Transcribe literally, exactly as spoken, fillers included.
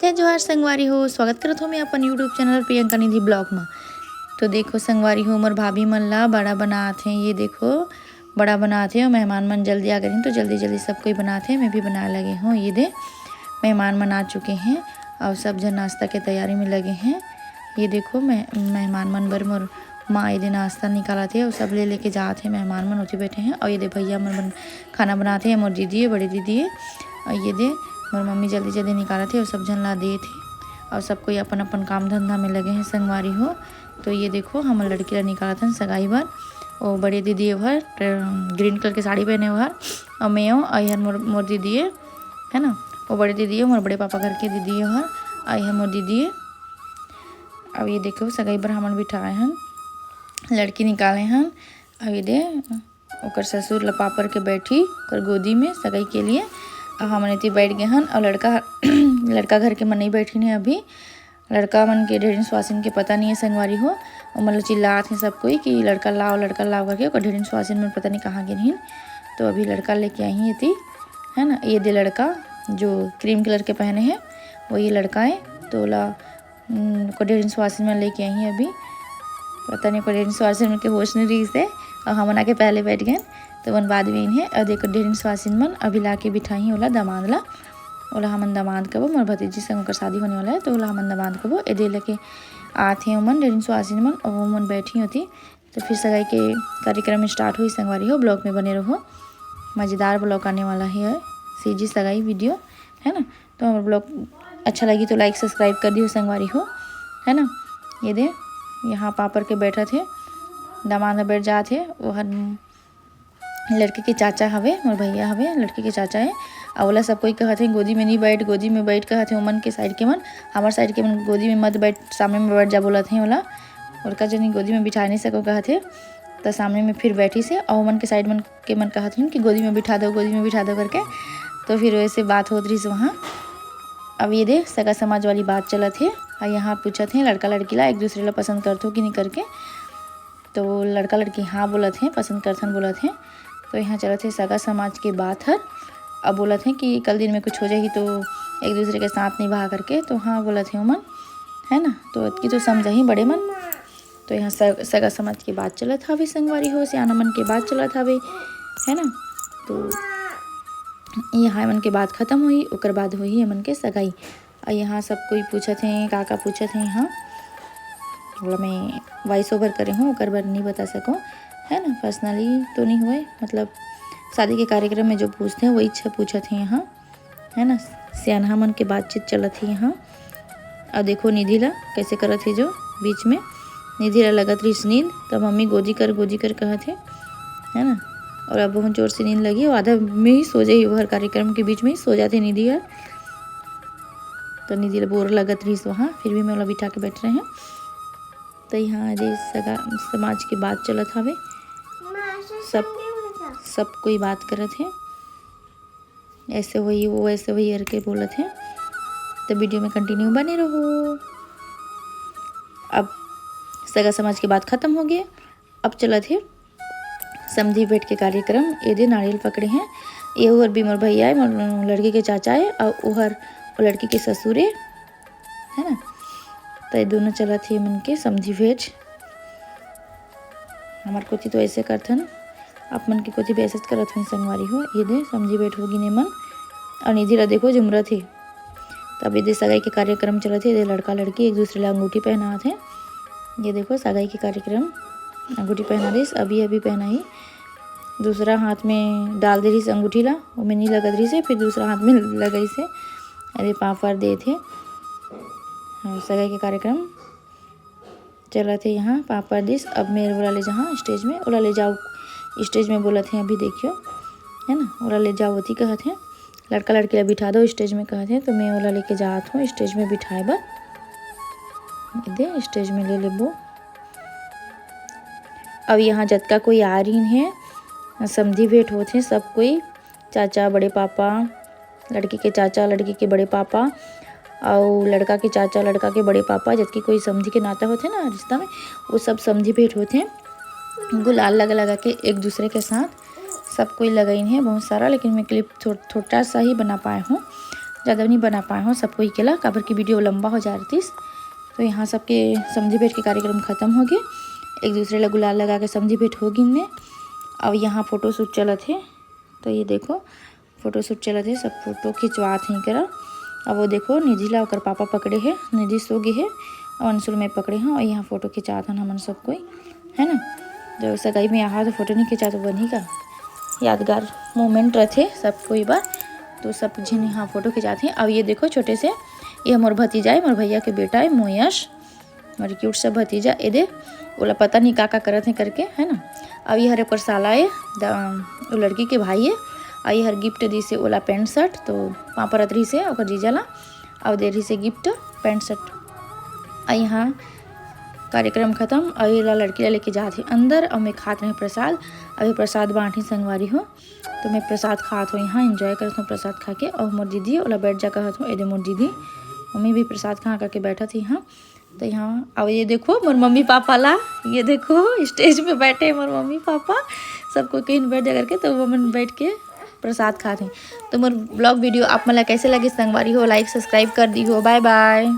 जय जोहार संगवारी हो, स्वागत करत हो मैं अपन YouTube चैनल प्रियंका निधि ब्लॉग में। तो देखो संगवारी हो, मोर भाभी मन ला बड़ा बनात हे। ये देखो, बड़ा बनात हे और मेहमान मन जल्दी आ गए हैं, तो जल्दी जल्दी सब कोई बनात हे। मैं भी बनाए लगे हूँ। ये दे, मेहमान मन आ चुके हैं और सब जन नाश्ता के तैयारी में लगे हैं। ये देखो, मैं, मेहमान मन बर मोर माँ ये दे नाश्ता निकालत हे और सब ले लेके जात हे। मेहमान मन उठी बैठे हैं और ये दे भैया मन बन, खाना बनात हे। मोर दीदी है, बड़ी दीदी है, और ये दे मोर मम्मी जल्दी जल्दी निकालत हे और सब झन ला देत हे और सब कोई अपन अपन काम धंधा में लगे हैं संगवारी हो। तो ये देखो, हमर लड़की ला निकालत हन सगाई बर। और बड़े दीदी ओहर ग्रीन कलर के साड़ी पहने ओहर, और मैं हूँ, और यहर मोर, मोर दीदी है, है ना। वो बड़े दीदी है, मोर बड़े पापा घर के दीदी है ओहर, और यह मोर दीदी है। अब ये देखो, सगाई बर हमन बिठाए हन, लड़की निकाले हन। अब ये दे, ओकर ससुर ला पापर के बैठी ओकर गोदी में सगाई के लिए। अब हमन एती बैठ गए हन और लड़का लड़का घर के मन नहीं बैठिन हे अभी। लड़का मन के ढेरिन सुवासिन के पता नहीं है संगवारी हो। ओमन ला चिल्लात हे सब कोई कि लड़का लाओ, लड़का लाओ करके। ओकर ढेरिन सुवासिन मन पता नहीं कहाँ गिन हिन। तो अभी लड़का लेके आई एती, है ना। ये दे लड़का जो क्रीम कलर के पहने हैं, वही लड़का है। तो ओला हम्म, ओकर ढेरिन सुवासिन मन लेके आई हैं अभी। पता नहीं, ओकर ढेरिन सुवासिन मन के होश नहीं रहिस हे और हमन आके पहले बैठ गए, तो मन बाद में आइन हे। और देखो, ढेरिन सुवासिन मन अभी ला के बिठाई ओला, दामाद ला। ओला हमन दामाद कबो, मोर भतीजी संग ओकर शादी होने वाला है, तो ओला हमन दामाद कबो। ए दे लेके आत हे ओमन, ढेरिन सुवासिन मन, और ओमन बैठी होती। तो फिर सगाई के कार्यक्रम स्टार्ट हुई संगवारी हो, ब्लॉग में बने रहो, मज़ेदार ब्लॉग आने वाला है, सीजी सगाई वीडियो, है ना। तो हमर ब्लॉग अच्छा लगी तो लाइक सब्सक्राइब कर दियो संगवारी हो, है ना। ये दे, यहाँ पापर के बैठत हे, दामाद ह बैठ जात हे, वो हर लड़के के चाचा हवे, मोर भैया हवे, लड़के के चाचा है। और ओला सब कोई कहत हे, "गोदी में नहीं बैठ, गोदी में बैठ," कहत हे ओमन के साइड के मन, हमर साइड के मन, "गोदी में मत बैठ, सामने में बैठ जा," बोलत हे ओला। और का जनी गोदी में बिठा नहीं सको कहत हे, तो सामने में फिर बैठी से, और ओमन के साइड मन के मन कहत रहिन कि "गोदी में बिठा दो, गोदी में बिठा दो" करके। तो फिर वैसे बात होत रहिस वहाँ। अब ये दे, सगा समाज वाली बात चलत हे, और यहाँ पूछत हे लड़का लड़की ला, एक दूसरे ला पसंद करथो कि नहीं करके। तो लड़का लड़की हाँ बोलत हे, पसंद करथन बोलत हे। तो यहाँ चलत हे सगा समाज के बात हर। अब बोलत हे कि कल दिन में कुछ हो जाही तो एक दूसरे के साथ निभा करके, तो हाँ बोलत हे ओमन, है ना। तो अतकी तो समझही बड़े मन। तो यहाँ स-, सगा समाज के बात चलत हवे संगवारी हो, सियाना मन के बात चलत हवे, है ना। तो यहाँ एमन के बात खत्म होही, ओकर बाद होही एमन के सगाई। और यहाँ सब कोई पूछत हे, का का पूछत हे यहाँ, थोड़ा मैं वॉइस ओवर करे हूँ, ओकर बर नहीं बता सको, है ना। पर्सनली तो नहीं हुए, मतलब शादी के कार्यक्रम में जो पूछते हैं वही छ पूछत हे यहाँ, है ना। सियानहा मन के बातचीत चलत हे यहाँ। और देखो निधि ला कैसे करत हे जो बीच में, निधि ला लगत रहिस नींद, तब मम्मी गोदी कर, गोदी कर कहत हे, है ना। और अब बहुत जोर से नींद लगी, वो आधा में ही सो जाही, वो हर कार्यक्रम के बीच में ही सो जाथे निधि हर। तो निधि ला बोर लगत रहिस वहाँ, फिर भी मैं ओला बिठा के बैठ रहे हैं। तो यहाँ जे सगा समाज के बात चलत हवे, सब, सब कोई बात करत हे, ऐसे होही, वो वैसे होही करके बोलत हे। तो वीडियो में कंटिन्यू बने रहो। अब सगा समाज के बात खत्म हो गए, अब चलत हे समधी भेंट के कार्यक्रम। ये दे नारियल पकड़े हैं, ये ओहर भी मोर भैया है, मोर लड़की के चाचा है, और ओहर वो लड़की के ससुर है, है ना। तो ये दोनों चलत हे मन के समधी भेंट। हमार कोती तो ऐसे करथन, आप मन के कोती भी ऐसे करत हन संगवारी हो। ये दे समधी भेंट हो गिने मन, और निधि ला देखो जुमरत हे। तब ये दे सगाई के कार्यक्रम चलत हे, ये दे लड़का लड़की एक दूसरे ला अंगूठी पहनात हे। ये देखो सगाई के कार्यक्रम, अंगूठी पहना रहिस, अभी अभी पहना ही, दूसरा हाथ में डाल दे रहिस अंगूठी ला, ओमे नहीं लगत रहिस हे, फिर दूसरा हाथ में लगाइस हे। अरे पापड़ देत हे। हाँ, सगाई के कार्यक्रम चलत हे यहाँ, पापड़ दिस। अब मैं ओला ले जाहाँ स्टेज में, ओला ले जाओ स्टेज में बोलत हे, अभी देखियो, है ना, ओला ले जाओ ओती कहत हे, लड़का लड़की ला बिठा दो स्टेज में कहत हे, तो मैं ओला लेके जात हूँ स्टेज में बिठाए बर। ये दे स्टेज में ले लेबो। अब यहाँ जतका कोई आ रहिन हे, समधी भेंट होत हे सब कोई, चाचा, बड़े पापा, लड़की के चाचा, लड़की के बड़े पापा, अउ लड़का के चाचा, लड़का के बड़े पापा, जतकी कोई समधी के नाता होथे ना रिश्ता में, वो सब समधी भेंट होथे। गुलाल लगा लगा के एक दूसरे के साथ सब कोई लगाइन हे बहुत सारा, लेकिन मैं क्लिप थो-, थोड़ा सा ही बना पाए हूँ। ज़्यादा नहीं बना पाए हो सबको ही केला, काबर की वीडियो लंबा हो जा रही थी। तो यहाँ सबके समझी भेंट के कार्यक्रम खत्म हो गए, एक दूसरे ला गुलाल लगा के समझी भेंट हो गिन ने। अब यहाँ फोटोशूट चलत हे, तो ये देखो फोटोशूट चलत हे, सब फोटो खिंचवात हे करा। अब वो देखो निधि ला ओकर पापा पकड़े हे, निधि सो गे हे और अंशुल मैं पकड़े हूँ और यहाँ फोटो खिंचात हन हमन सब कोई, है ना। जब सगाई में आहा तो फोटो नहीं खिंचा तो बनी का, यादगार मोमेंट रथे सब कोई बार। तो सब झिन यहाँ फोटो खिंचात हे। अब ये देखो छोटे से, ये मोर भतीजा है, मोर भैया के बेटा है मोयश, मोर क्यूट सा भतीजा। ए दे, ओला पता नहीं का का करत हे करके, है ना। अब ये हरे ओकर साला है, द-, वो लड़की के भाई है। और ये हर गिफ्ट दिसे ओला पैंट शर्ट, तो पाँव परत रही से ओकर जीजा ला, और दे रही से गिफ्ट पैंट शर्ट। और यहाँ कार्यक्रम खत्म, और ये ला लड़की ला लेके जात हे अंदर, और मैं खात रहे प्रसाद। अभी प्रसाद बांटी संगवारी हो, तो मैं प्रसाद खात हो यहाँ, एंजॉय करत हूँ प्रसाद खा के। और मोर दीदी ओला बैठ जा कहत हूँ, ए दे मोर दीदी, मम्मी भी प्रसाद खा खा के बैठत हे यहाँ। तो यहाँ अब ये देखो मोर मम्मी पापा ला, ये देखो स्टेज पे बैठे मोर मम्मी पापा, सबको कहीं बैठ जा करके, तो वो मन बैठ के प्रसाद खात हे। तो मोर ब्लॉग वीडियो आप मन ला कैसे लगे संगवारी हो, लाइक सब्सक्राइब कर दी हो। बाय बाय।